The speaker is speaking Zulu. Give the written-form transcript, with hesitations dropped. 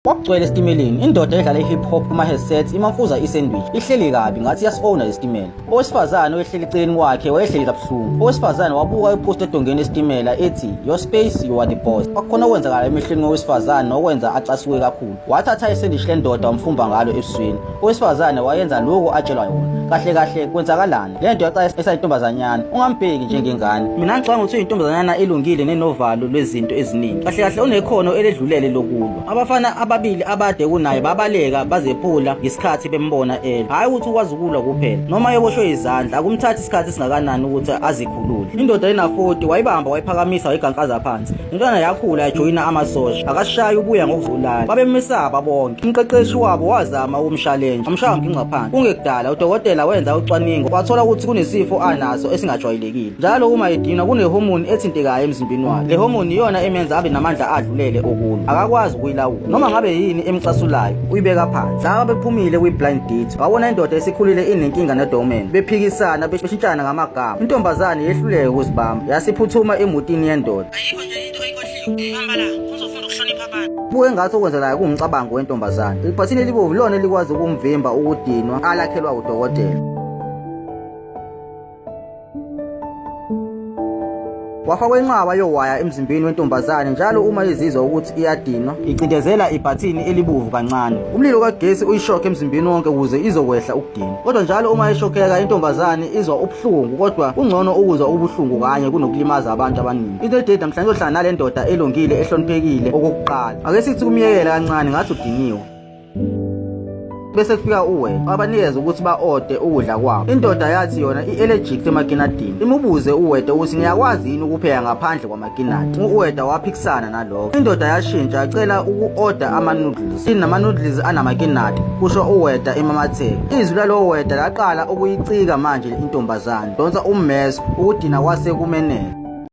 Kwakugcwele esitimeleni, indoda edlala i-hip hop kuma-headset imamfuza i-sandwich, ihleli kabi ngathi iyasi-owna lesitimela. Owesifazane owehleli eceleni kwakhe wayehleli kabuhlungu. Owesifazane wabuka ipost edongeni esitimela ethi your space you are the boss. Kwakukhona okwenzakala emehlweni kowesifazane okwenza acasuke kakhulu. Wathatha isandwich lendoda wamfumba ngalo ebusweni. Owesifazane wayenza lokhu atshelwa yona. Kahle kahle kwenzakalani? Le nto yaqala esayintombazanyana. Ungambheki njengengane. Mina ngicabanga ukuthi uyintombazanyana elungile nenovalo lwezinto eziningi. Kahle kahle unekhono eledlulele lokulwa. Abafana ababili abade kunaye babaleka bazephula ngesikhathi bembona elwa. Hhayi ukuthi ukwazi ukulwa kuphela. Noma eboshwe izandla akumthathi isikhathi esingakanani ukuthi azikhulule. Indoda ena-40 wayibamba wayiphakamisa wayigankaza phansi. Intwana yakhula yajoyina amasosha. Akashayi ubuya ngokuzulala. Babemesaba bonke. Umqeqeshi wabo wazama ukumshalenja. Wamshaya nginqa phansi. Kungekudala udokotela wenza ucwaningo wathola ukuthi kunesifo anaso esingajwayelekile. Njalo uma edinwa kunehomoni ethintekayo emzimbeni wakhe. Le homoni iyona emenza abe namandla adlulele okulwa. Akakwazi ukuyilawula. Noma ngabe yini emcasulayo, uyibeka phansi. Laba bephumile kwi-blind date babona indoda esikhulile inenkinga nedomen. Bephikisana beshintshana ngamagama. Intombazane yehluleka ukuzibamba. Yasiphuthuma emotini yendoda. Ayikho nje into oyikhohliwe. Hamba la, uzofunda ukuhlonipha abantu. Buke ngathi okwenzekayo kuwumcabango wentombazane. Ibhathini elibovu lona elikwazi ukumvimba ukudinwa alakhelwa udokotela. Wafakwa inqaba yowaya emzimbeni wentombazane njalo uma izizwa ukuthi iyadinwa, icindezela ibhathini elibovu kancane. Umlilo kagesi uyishokhe emzimbeni wonke ukuze izokwehla ukudinwa. Kodwa njalo uma ishokheka intombazane izwa ubuhlungu kodwa kungcono ukuzwa ubuhlungu kanye kunokulimaza abantu abaningi. Into edede namhlanje uzohlala nale ndoda elungile ehloniphekile okokuqala. Ake sithi kumyekela kancane ngathi udiniwe. Bese kufika uwena wabanikeza ukuthi ba-ode ukudla kwabo. Indoda yathi yona i-allergic emakinadini. Imubuze uweda ukuthi niyakwazi yini ukupheka ngaphandle kwamakinadi. Uweda waphikisana nalokho. Indoda yashintsha yacela uku-oda ama-noodles. Inama-noodles anamakinadi, kusho uweda emamatheka. Izwi lalowo weda laqala ukuyicika manje intombazane. Donsa ummeso, ukudina kwase kumenele.